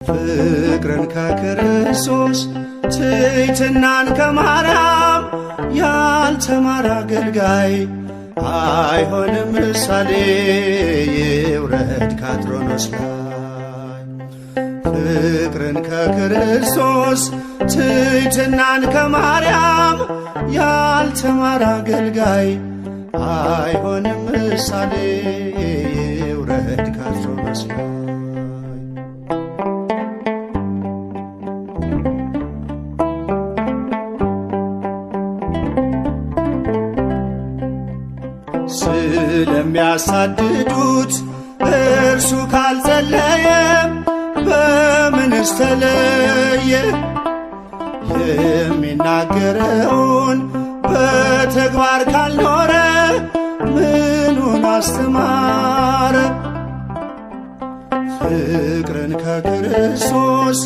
ፍቅርን ከክርስቶስ ትሕትናን ከማርያም ያልተማረ አገልጋይ አይሆንም ምሳሌ ይውረድ ካትሮኖስ ላይ። ፍቅርን ከክርስቶስ ትሕትናን ከማርያም ያልተማረ አገልጋይ አይሆንም ምሳሌ ይውረድ ካትሮኖስ ላይ። ስለሚያሳድዱት እርሱ ካልጸለየ በምንስ ተለየ? የሚናገረውን በተግባር ካልኖረ ምኑን አስተማረ? ፍቅርን ከክርስቶስ